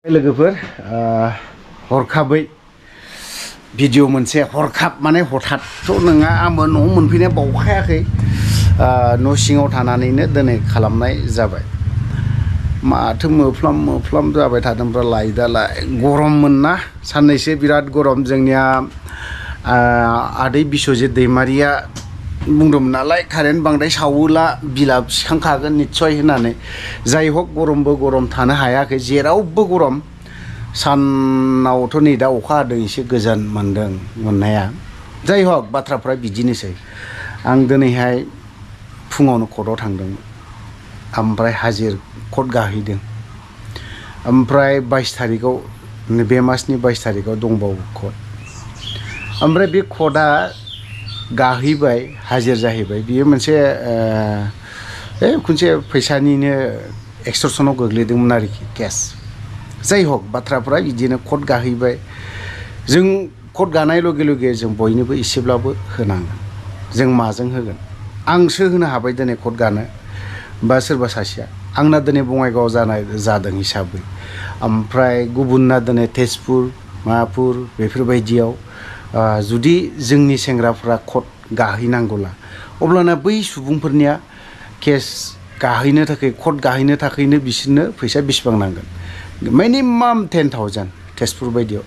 लोगोफोर हरखाबै भिडिअ मोनसे हरखाब माने हठाथ नङा आंबो न'आव मोनफैनो बावखायाखै न' सिङाव थानानैनो दिनै खालामनाय जाबाय माथो मोफ्लाम जाबाय थादोंब्रा लाइटआलाय गरममोन ना साननैसो बिराद गरम जोंनिया आदै बिश्वजित दैमारिया बुंदोंमोन नालाय कारेन्ट बांद्राय सावोला बिला सिखांखागोन निस्सय होननानै जाय हक गरमबो गरम थानो हायाखै जेरावबो गरम सानावथ' नै दा अखा हादों एसे गोजान मोनदों मोननाया जाय हक बाथ्राफ्रा बिदिनोसै आं दिनैहाय फुङावनो कर्टआव थांदोंमोन ओमफ्राय हाजिर कर्ट गाहैदों ओमफ्राय 22 तारिखआव बे मासनि 22 तारिखआव दंबावो कर्ट ओमफ्राय बे कर्टआ गाहैबाय हाजिर जाहैबाय बियो मोनसे खनसे फैसानिनो एक्सटर्सनाव गोग्लैदोंमोन आरोखि केस जाय हक बाथ्राफ्रा बिदिनो कर्ट गाहैबाय जों कर्ट गानाय लगे लगे जों बयनोबो एसेब्लाबो होनांगोन जों माजों होगोन आंसो होनो हाबाय दिनै कर्ट गानो बा सोरबा सासेया आंना दिनै बङाइगाव जादों हिसाबै ओमफ्राय गुबुनना दिनै तेजपुर मापुर बेफोरबायदियाव जुदि जोंनि सेंग्राफ्रा कर्ट गाहैनांगौला अब्लाना बै सुबुंफोरनिया केस गाहैनो थाखाय कर्ट गाहैनो थाखायनो बिसोरनो फैसा बेसेबां नांगोन मिनिमाम 10,000 तेजपुर बायदियाव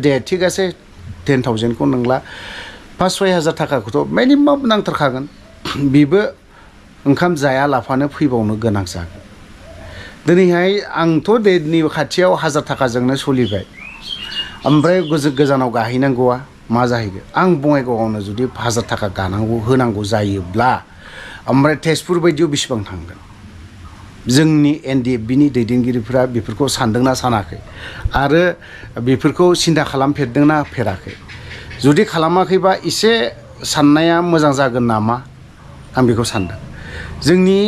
दे ठीक आसे 10,000खौ नंला 5-6,000 थाखाखौथ' मिनिमाम नांथारखागोन बेबो ओंखाम जाया लाफानो फैबावनो गोनां जागोन दिनैहाय आंथ' देनि खाथियाव 1000 थाखाजोंनो सोलिबाय ओमफ्राय गोजानाव गाहैनांगौआ मा जाहैगोन आं बङाइगावआवनो जुदि 1000 थाखा होनांगौ जायोब्ला ओमफ्राय तेजपुर बायदियाव बेसेबां थांगोन जोंनि Ndfbनि दैदेनगिरिफोरा बेफोरखौ सानदोंना सानाखै आरो बेफोरखौ सिन्था खालामफेरदोंना फेराखै जुदि खालामाखैबा एसे साननाया मोजां जागोन नामा आं बेखौ सानदों जोंनि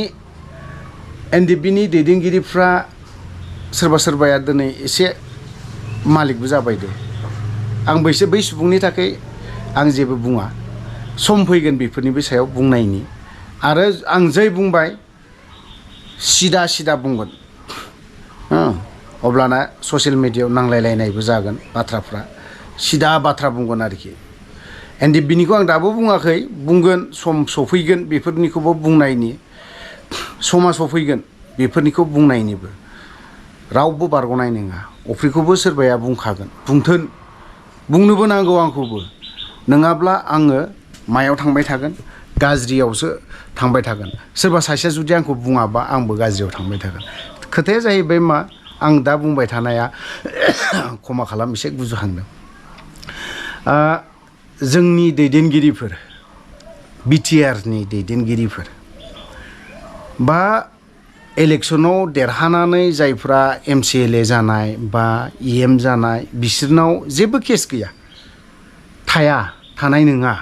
Ndfbनि दैदेनगिरिफ्रा सोरबाया दिनै एसे मालिकबो जाबाय दे आं बै सुबुंनि थाखाय आं जेबो बुङा सम फैगोन बेफोरनिबो सायाव बुंनायनि आरो आं जै बुंबाय सिदा बुंगोन अब्लाना ससियेल मिडियायाव नांलायलायनायबो जागोन बाथ्राफ्रा सिदा बाथ्रा बुंगोन आरोखि Ndfbनिखौ आं दाबो बुङाखै बुंगोन सम सफैगोन बेफोरनिखौबो बुंनायनि समा सफैगोन बेफोरनिखौ बुंनायनिबो रावबो बारग'नाय नङा अफ्रिखौबो सोरबाया बुंखागोन बुंथोन बुंनोबो नांगौ आंखौबो नङाब्ला आङो मायाव थांबाय थागोन गाज्रियावसो थांबाय थागोन सोरबा सासेया जुदि आंखौ बुङाबा आंबो गाज्रियाव थांबाय थागोन खोथाया जाहैबाय मा आं दा बुंबाय थानाया क्षमा खालाम एसे गुजुहांदों जोंनि दैदेनगिरिफोर बिटिआरनि दैदेनगिरिफोर बा इलेक्सनाव देरहानानै जायफ्रा MCLA जानाय बा EM जानाय बिसोरनाव जेबो केस गैया थानाय नङा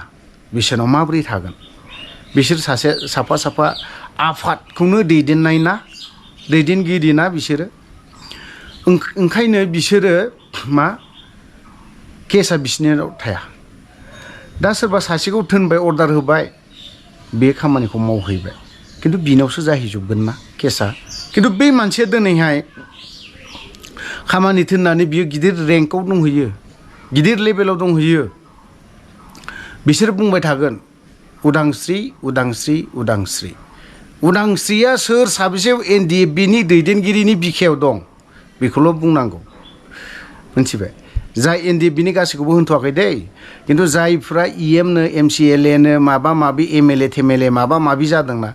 बिसोरनाव माबोरै थागोन बिसोर साफा आफादखौनो दैदेननाय ना दैदेनगिरि ना बिसोरो ओंखायनो बिसोरो मा केसा बिसोरनाव थाया दा सोरबा सासेखौ थिनबाय अर्डार होबाय बे खामानिखौ मावहैबाय खिन्थु बिनावसो जाहैजोबगोन ना केसा खिन्थु बे मानसिया दिनैहाय खामानि थिननानै बियो गिदिर रेंकआव दंहैयो गिदिर लेभेलाव दंहैयो बिसोर बुंबाय थागोन उदांस्रिया सोर साबेसे Ndfbनि दैदेनगिरिनि बिखायाव दं बेखौल' बुंनांगौ मिथिबाय जाय Ndfbनि गासैखौबो होनथ'वाखै दै खिन्थु जायफ्रा EM नो MCLA नो माबा माबि MLA थेमेले माबा माबि जादोंना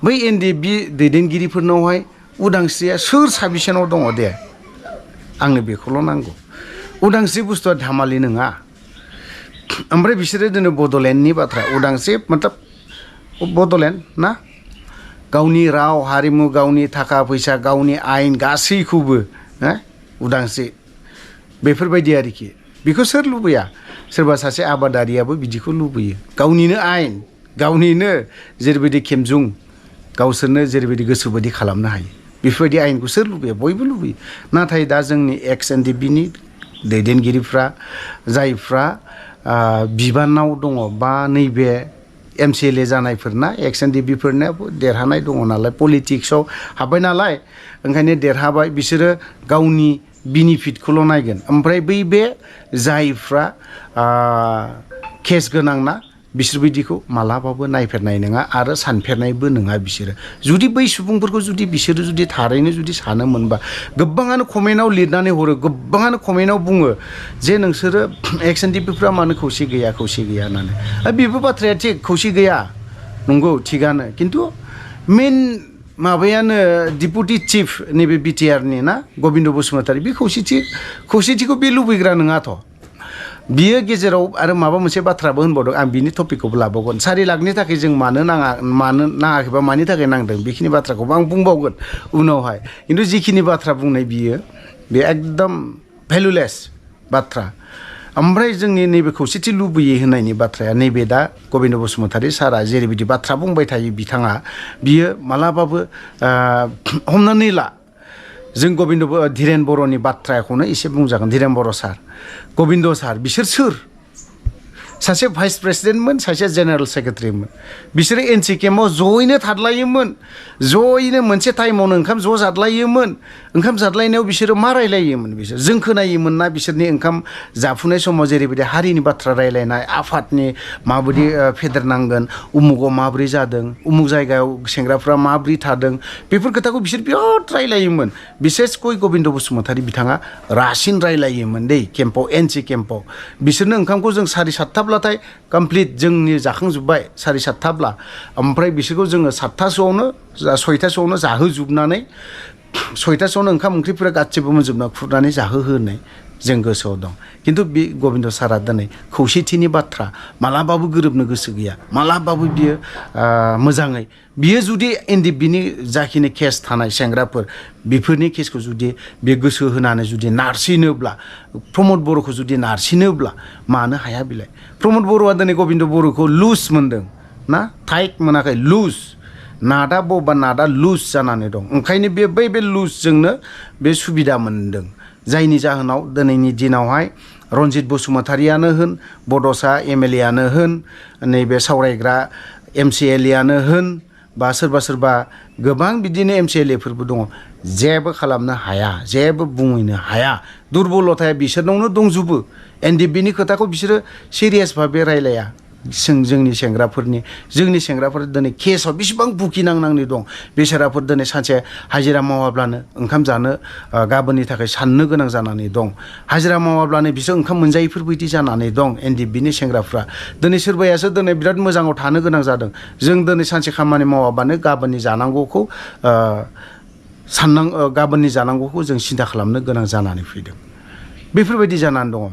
बै Ndfb दैदेनगिरिफोरनावहाय उदांस्रिया सोर साबेसेनाव दङ दे आंनो बेखौल' नांगौ उदांस्रि बुस्थुआ धामालि नङा ओमफ्राय बिसोरो दिनै बड'लेण्डनि बाथ्रा उदांस्रि मतलब बड'लेण्ड ना गावनि राव हारिमु गावनि थाखा फैसा गावनि आयेन गासैखौबो उदांस्रि बेफोरबायदि आरोखि बेखौ सोर लुबैया सोरबा सासे आबादारियाबो बिदिखौ लुबैयो गावनिनो आयेन गावनिनो जेरैबायदि खेमजुं गावसोरनो जेरैबायदि गोसोबायदि खालामनो हायो बेफोरबायदि आयेनखौ सोर लुबैया बयबो लुबैयो नाथाय दा जोंनि Ndfbनि दैदेनगिरिफ्रा जायफ्रा बिबानाव दङ बा नैबे MCLA जानायफोरना Ndfbफोरनाबो देरहानाय दङ नालाय पलिटिक्सआव हाबबाय नालाय ओंखायनो देरहाबाय बिसोरो गावनि बेनिफिटखौल' नायगोन ओमफ्राय बै बे जायफ्रा केस गोनां ना बिसोर बिदिखौ मालाबाबो नायफेरनाय नङा आरो सानफेरनायबो नङा बिसोरो जुदि बै सुबुंफोरखौ जुदि बिसोरो जुदि थारैनो जुदि सानोमोनबा गोबाङानो कमेन्टआव लिरनानै हरो गोबाङानो कमेन्टआव बुङो जे नोंसोरो एक्स एनडिपिफ्रा मानो खौसे गैया होननानै बेबो बाथ्राया थिग खौसे गैया नंगौ थिगानो खिन्थु मेन माबायानो डिपुटि चिफ नैबे बिटिआरनि ना गबिन्द बसुमतारी बे खौसेथिखौ बे लुबैग्रा नङाथ' बियो गेजेराव आरो माबा मोनसे बाथ्राबो होनबावदों आं बिनि टपिकखौबो लाबावगोन 4 लाखनि थाखाय जों मानो नाङाखैबा मानि थाखाय नांदों बेखिनि बाथ्राखौबो आं बुंबावगोन उनावहाय खिन्थु जिखिनि बाथ्रा बुंनाय बियो बे एकदम भेलुलेस बाथ्रा ओमफ्राय जोंनि नैबे खौसेथि लुबैयै होननायनि बाथ्राया नैबे दा गबिन्द बसुमतारी सारा जेरैबायदि बाथ्रा बुंबाय थायो बिथाङा बियो मालाबाबो हमनानै ला जों गबिन्द धीरेन बर'नि बाथ्राखौनो एसे बुंजागोन धीरेन बर' सार गबिन्द सार बिसोर सोर सासे भाइस प्रेसिडेन्टमोन सासे जेनेरेल सेक्रेटारिमोन बिसोरो एनसि केम्पआव जयैनो थादलायोमोन जयैनो मोनसे टाइमावनो ओंखाम ज' जादलायोमोन ओंखाम जादलायनायाव बिसोरो मा रायलायोमोन बिसोर जों खोनायोमोन ना बिसोरनि ओंखाम जाफुनाय समाव जेरैबायदि हारिनि बाथ्रा रायलायनाय आफादनि माबायदि फेदेरनांगोन उमुगाव माब्रै जादों उमुग जायगायाव सेंग्राफ्रा माब्रै थादों बेफोर खोथाखौ बिसोर बिराद रायलायोमोन बिसेसकय गबिन्द बसुमतारी बिथाङा रासिन रायलायोमोन दै केम्पआव एनसि केम्पआव बिसोरनो ओंखामखौ जों 7:30 कमप्लिट जोंनि जाखांजोब्बाय 7:30 ओमफ्राय बिसोरखौ जोङो 7थासोआवनो 6थासोआवनो जाहोजोबनानै 6थासोआवनो ओंखाम ओंख्रिफोरा गासिबो मोनजोबना खुरनानै जाहोहोनाय जों गोसोआव दं खिन्थु बे गबिन्द सारा दिनै खौसेथिनि बाथ्रा मालाबाबो गोरोबनो गोसो गैया मालाबाबो बियो मोजाङै बियो जुदि एनडिएफबिनि जाखिनि केस थानाय सेंग्राफोर बेफोरनि केसखौ जुदि बे गोसो होनानै जुदि नारसिनोब्ला प्रमद बर'खौ जुदि नारसिनोब्ला मानो हाया बिलाय प्रमद बर'आ दिनै गबिन्द बर'खौ लुज मोनदों ना टाइट मोनाखै लुज नादा बबा नादा लुज जानानै दं ओंखायनो बे लुजजोंनो बे सुबिदा मोनदों जायनि जाहोनाव दिनैनि दिनावहाय रनजित बसुमतारीयानो होन बड'सा एमएलए आनो होन नैबे सावरायग्रा एमसिएलए आनो होन बा सोरबा गोबां बिदिनो एमसिएलएफोरबो दङ जेबो खालामनो हाया जेबो बुंहैनो हाया दुरबलथाया बिसोरनावनो दंजोबो एनडिएफबिनि खोथाखौ बिसोरो सिरियास भाबै रायलाया जोंनि सेंग्राफोर दिनै केसआव बेसेबां भुगिनांनांनाय दं बेसाराफोर दिनै सानसे हाजिरा मावाब्लानो ओंखाम जानो गाबोननि थाखाय साननो गोनां जानानै दं हाजिरा मावाब्लानो बिसोर ओंखाम मोनजायैफोर बायदि जानानै दं एनडिएफबिनि सेंग्राफ्रा दिनै सोरबायासो दिनै बिराद मोजाङाव थानो गोनां जादों जों दिनै सानसे खामानि मावाबानो गाबोननि जानांगौखौ गाबोननि जानांगौखौ जों सिन्था खालामनो गोनां जानानै फैदों बेफोरबायदि जानानै दङ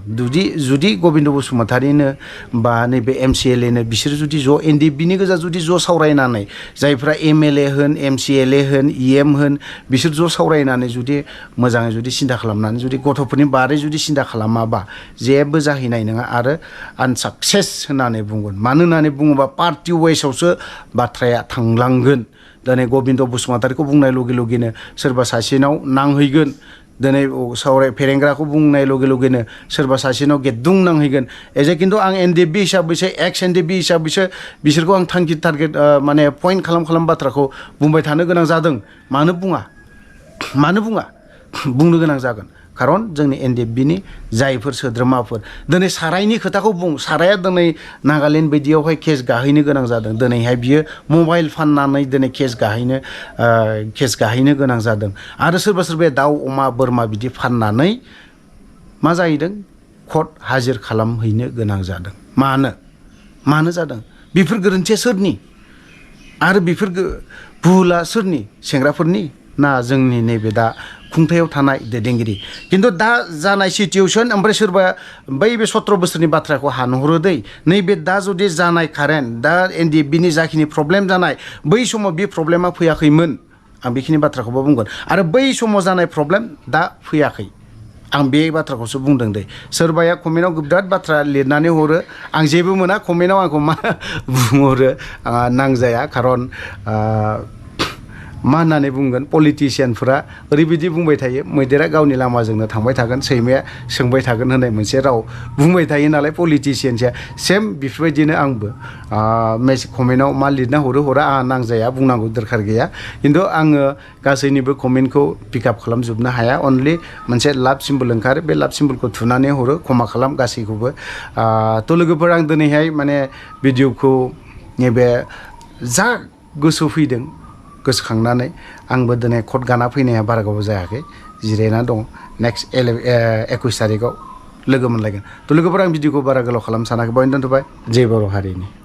जुदि गबिन्द बसुमतारीनो बा नैबे एमसिएलएनो बिसोर जुदि ज' एनडिएफबिनि गोजा जुदि ज' सावरायनानै जायफ्रा एमएलए होन एमसिएलए होन इएम होन बिसोर ज' सावरायनानै जुदि मोजाङै जुदि सिन्था खालामनानै जुदि गथ'फोरनि बारै जुदि सिन्था खालामाबा जेबो जाहैनाय नङा आरो आनसाक्सेस होननानै बुंगोन मानो होननानै बुङोबा पार्टि वाइसआवसो बाथ्राया थांलांगोन दिनै गबिन्द बसुमतारीखौ बुंनाय लगे लगेनो सोरबा सासेनाव नांहैगोन दिनै फेरेंग्राखौ बुंनाय लगे लगेनो सोरबा सासेनाव गेदुं नांहैगोन खिन्थु आं एनडिएफबि हिसाबैसो एक्स एनडिएफबि हिसाबैसो बिसोरखौ आं टारगेट माने पइन्ट खालाम बाथ्राखौ बुंबाय थानो गोनां जादों मानो बुङा बुंनो गोनां जागोन खारन जोंनि एनडिएफबिनि जायफोर सोद्रोमाफोर दिनै सारायनि खोथाखौ बुं साराया दिनै नागालेण्ड बायदियावहाय केस गाहैनो गोनां जादों दिनैहाय बियो मबाइल फाननानै दिनै केस गाहैनो गोनां जादों आरो सोरबाया दाउ अमा बोरमा बिदि फाननानै मा जाहैदों कर्ट हाजिर खालामहैनो गोनां जादों मानो जादों बेफोर गोरोन्थिया सोरनि आरो बेफोर भुला सोरनि सेंग्राफोरनि ना जोंनि नैबे दा खुंथायाव थानाय दैदेनगिरि खिन्थु दा जानाय सिचुवेसन ओमफ्राय सोरबा बै बे 17 बोसोरनि बाथ्राखौ हानहरो दै नैबे दा जुदि जानाय कारेन्ट दा एनडिएफबिनि जाखिनि प्रब्लेम जानाय बै समाव बे प्रब्लेमा फैयाखैमोन आं बेखिनि बाथ्राखौबो बुंगोन आरो बै समाव जानाय प्रब्लेम दा फैयाखै आं बे बाथ्राखौसो बुंदों दे सोरबाया कमेन्टआव बिराद बाथ्रा लिरनानै हरो आं जेबो मोना कमेन्टआव आंखौ मा बुंहरो नांजाया खारन मा होननानै बुंगोन पलिटिशियानफोरा ओरैबायदि बुंबाय थायो मैदेरा गावनि लामाजोंनो थांबाय थागोन सैमाया सोंबाय थागोन होननाय मोनसे राव बुंबाय थायो नालाय पलिटिशियानसिया सेम बेफोरबायदिनो आंबो कमेन्टआव मा लिरना हरा आंहा नांजाया बुंनांगौ दरखार गैया खिन्थु आङो गासैनिबो कमेन्टखौ पिकआप खालामजोबनो हाया अनलि मोनसे लाभ सिम्बल ओंखारो बे लाभ सिम्बलखौ थुनानै हरो क्षमा खालाम गासैखौबो थ' लोगोफोर आं दिनैहाय माने भिडिअखौ नैबे जा गोसो फैदों गोसोखांनानै आंबो दिनै कट गाना फैनाया बारा गोबाव जायाखै जिरायना दं नेक्स्ट 21 तारिखआव लोगो मोनलायगोन थ' लोगोफोर आं भिडिअखौ बारा गोलाव खालामनो सानाखै बयनो दोनथ'बाय जय बर' हारिनि